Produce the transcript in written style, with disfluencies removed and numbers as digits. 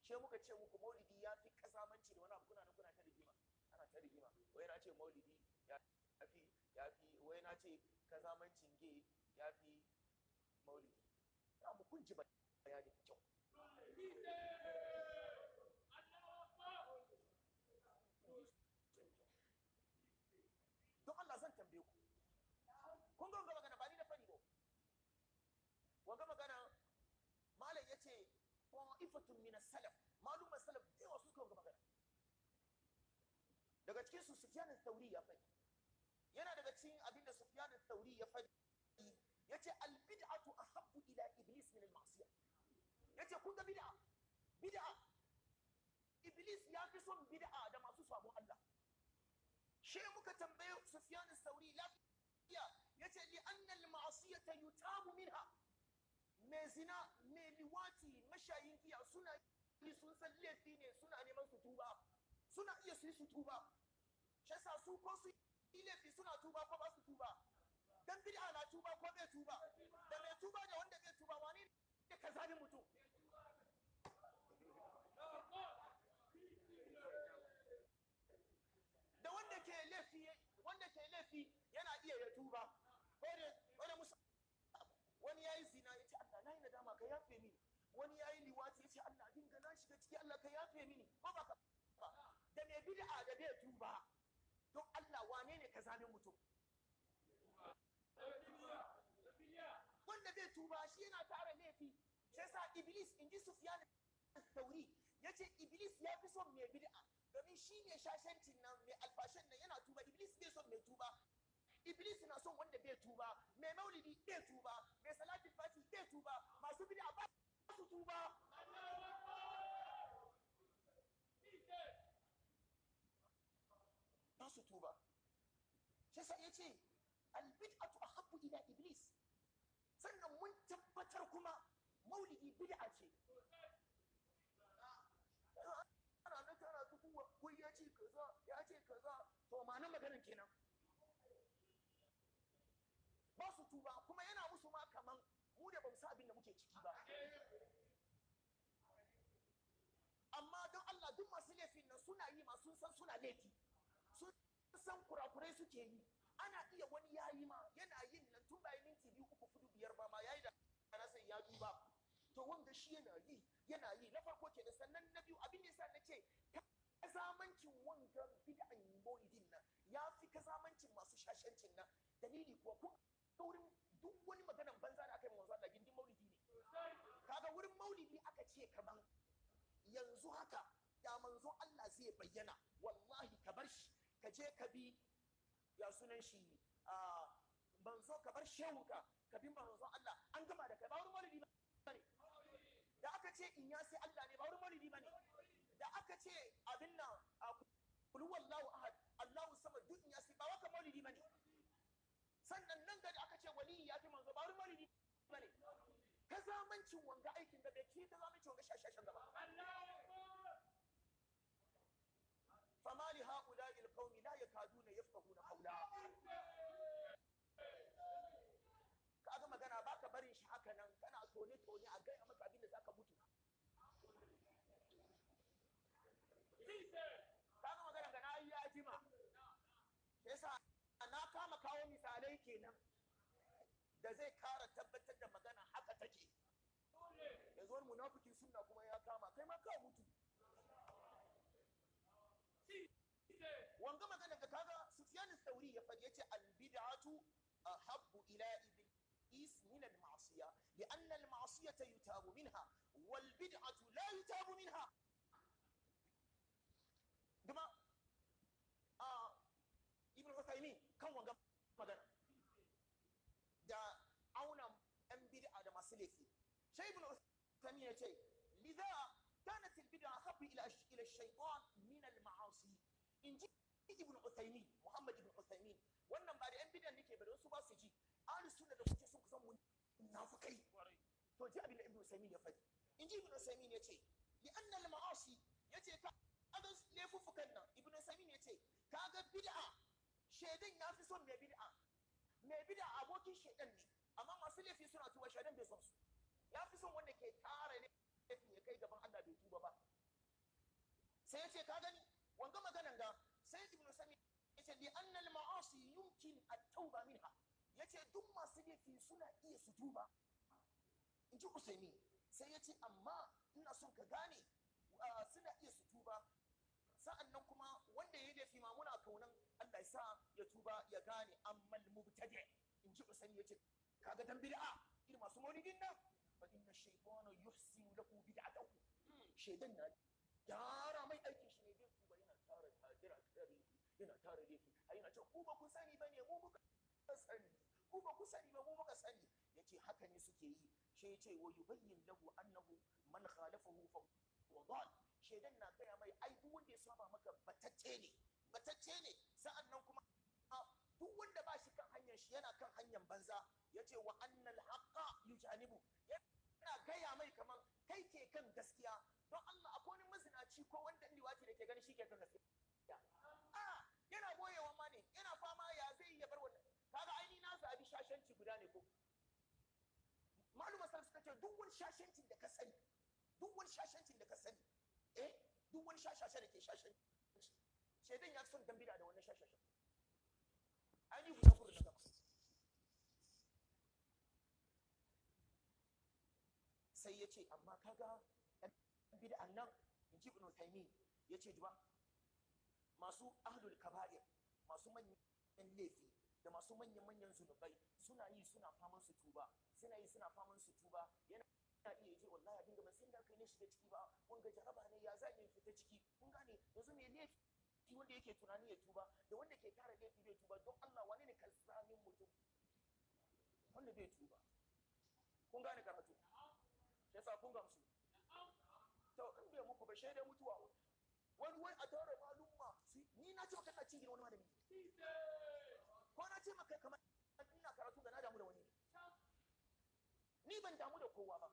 She muka ce muku maulidi ya fi kasamanci da wani abu, kuna nan kuna ta rigima, ana ta rigima. Wai na ce maulidi ya fi wai na ce kazamancin gay ya fi maulidi. Ya mu kun ji bayani da kyau. Don Allah zan tambaye ku. Kun ga wanga magana ba ni na fari ba. Wanga magana malam yace ta'ifatun min as-salaf, malumman salaf da yawa suka wanga magana. Daga cikin su Sufyan al-Thawri ya fadi. Yana daga cikin abinda Sufyan al-Thawri ya fadi, yace al-bid'atu ahabbu ila iblis min al-ma'siyah. Yace kun ga bid'a, bid'a iblis ya fi son bid'a da masu sabon Allah. She muka tambaye Sufyan al-Thawri lafiya, yace li anna al-ma'siyata yutabu minha. Mai zina, mai liwati, mashayin giya suna yi, sun san laifi ne, suna neman su tuba, suna iya su yi su tuba. Shi yasa su ko su yi laifi suna tuba ko ba su tuba. Dan bid'a na tuba ko bai tuba, da mai tuba da wanda bai tuba wani ne ka zabi mutum? Da wanda ke laifi, wanda ke laifi yana iya ya tuba. Ko da musa wani yayi zina ya ce Allah na yi nadama ka yafe mini, wani yayi liwati ya ce Allah dinga na shiga ciki Allah ka yafe mini, ko ba ka ba? Da mai bid'a da bai tuba, don Allah wane ne ka zabi mutum? Wanda bai tuba shi yana tara laifi. Shi yasa Iblis, in ji Sufyan al-Thawri, yace Iblis ya fi son mai bid'a, domin shi ne shashancin nan, mai alfashin nan yana tuba. Iblis bai son mai tuba. Iblis na son wanda bai tuba, mai maulidi bai tuba, mai salatin fati bai tuba, masu bid'a ba su tuba. Ba su tuba. Shi yasa yace al-bid'atu ahabbu ila Iblis. Sannan mun tabbatar kuma maulidi bid'a ce. Ana nan tana tukuwa, wai ya ce kaza, ya ce kaza, to ma'anar maganar kenan. Ba su tuba, kuma yana musu ma kaman mu da bamu san abin da muke ciki ba. Amma don Allah duk masu laifin nan suna yi ma sun san suna laifi, sun san kurakurai suke yi. Ana iya wani yayi ma yana yin nan tun bayan minti 2 3 4 5 ba ma yayi da na sai ya duba. To wanda shi yana yi, yana yi na farko kenan. Sannan na biyu, abin da yasa na ce kazamancin wanga bid'an maulidin nan ya fi kazamancin masu shashancin nan. Dalili kuwa, kun ga wurin duk wani maganan banza da aka yi manzo Allah gindin maulidi ne. Kaga wurin maulidi aka ce kaman yanzu haka da manzo Allah zai bayyana, wallahi ka bar shi ka je ka bi ya sunan shi, manzo ka bar shehunka ka bi manzo Allah, an gama da kai. Ba wurin maulidi ba ne. Da aka ce in ya sai Allah ne, ba wurin maulidi ba ne. Da aka ce abin nan kul wallahu ahad Allahu samad duk in ya sai, ba waka maulidi ba ne. Sannan nan da aka ce wali ya fi manzo, ba wurin maulidi ba ne. Ka zamancin wanga aikin da bai ci, ka zamancin wanga shashashan gaba. Fama li ha'ula'i alqawmi la yakaduna yafqahuna qawla. Kaga magana baka barin shi haka nan, kana tone tone a gaya maka abin da zaka mutu. Kaga magana ga nayi ya jima. Yasa na kama kawo misalai kenan da zai kara tabbatar da magana haka take. Yanzu wani munafikin sunna kuma ya kama kai ma ka mutu. Wanga magana da kaga Sufyan al-Thawri ya fadi, yace al-bid'atu ahabbu ila iblis min al-ma'siyah li'anna al-ma'siyata yutabu minha wal bid'atu la yutabu minha. Duma Ibn Uthaymeen kan wanga magana da auna yan bid'a da masu laifi. Shay Ibn Uthaymeen yace lidha kanat al-bid'a ahabbu ila ash-shaytan min al-ma'asi. In ji Ibn Uthaymeen, Muhammad Ibn Uthaymeen, wannan ba da yan bid'an nake ba, da wasu ba su ji. Ahlus sunna da kuke son ku san munafikai. To ji abin da Ibn Uthaymeen ya faɗi. In ji Ibn Uthaymeen yace li anna al-ma'asi, yace ka ga laifuffukan nan. Ibn Uthaymeen yace kaga bid'a, shedan ya fi son mai bid'a. Mai bid'a abokin shedan ne, amma masu laifi suna tuba, shedan bai son su. Ya fi son wanda ke tara laifin ya kai gaban Allah bai tuba ba. Sai ya ce ka gani wanga maganan ga sai Ibn Sami ya ce li anna al ma'asi yumkin at-tauba minha, yace duk masu laifi suna iya su tuba, in ji Usaimi. Sai ya ce amma ina son ka gane suna iya su tuba, sa'annan kuma wanda ya yi laifi ma muna kaunan Allah ya sa ya tuba ya gane. Amma al-mubtadi, in ji Usaimi, ya ce kaga dan bid'a irin masu maulidin nan, fa inna shaytana yuhsinu lahu bid'atahu, shaytan na gyara mai aikin shi ne, bai tuba, yana tara tara tara laifi, yana tara laifi, ai yana cewa ku ba ku sani bane, mu muka sani, ku ba ku sani ba, mu muka sani. Yace haka ne suke yi. Shi yace wa yubayyin lahu annahu man khalafahu fa huwa dal, shaytan na gaya mai ai duk wanda ya saba maka batacce ne, batacce ne. Sa'annan kuma duk wanda ba shi kan hanyar shi yana kan hanyar banza. Yace wa annal haqqa yujanibu, yana gaya mai kaman kai ke kan gaskiya. Don Allah akwai wani mazinaci ko wanda liwati da ke gani shi ke kan gaskiya? A yana boyewa ma ne, yana fama ya zai iya bar wannan. Kaga aini na zabi shashanci guda ne, ko maluma salaf suka ce duk wani shashancin da ka sani, duk wani shashancin da ka sani, duk wani shashashe da ke shashanci, shedan ya fi son dan bid'a da wannan shashashe. Aini guda kudu na gaba. Sai ya ce amma kaga ɗan bid'an nan, in ji Ibn Taymi, ya ce duba masu ahlul kaba'ir, masu manyan laifi da masu manyan manyan zunubai, suna yi suna faman su tuba, suna yi suna faman su tuba. Yana iya ce wallahi abin da ban san da kai ne shiga ciki ba, wanga jaraba ne, ya zan yi fita ciki? Kun gane yanzu me laifi wanda yake tunani ya tuba da wanda ke tara laifi bai tuba, don Allah wane ne kazamin mutum? Wanda bai tuba. Kun gane karatu? Shi yasa kun gamsu? To in bai muku ba shaidai mutuwa. Wani wai a tara malumma, ni na ce maka ina cin gidan wani malami, ko na ce maka kamar ina karatu da na damu da wani, ni ban damu da kowa ba.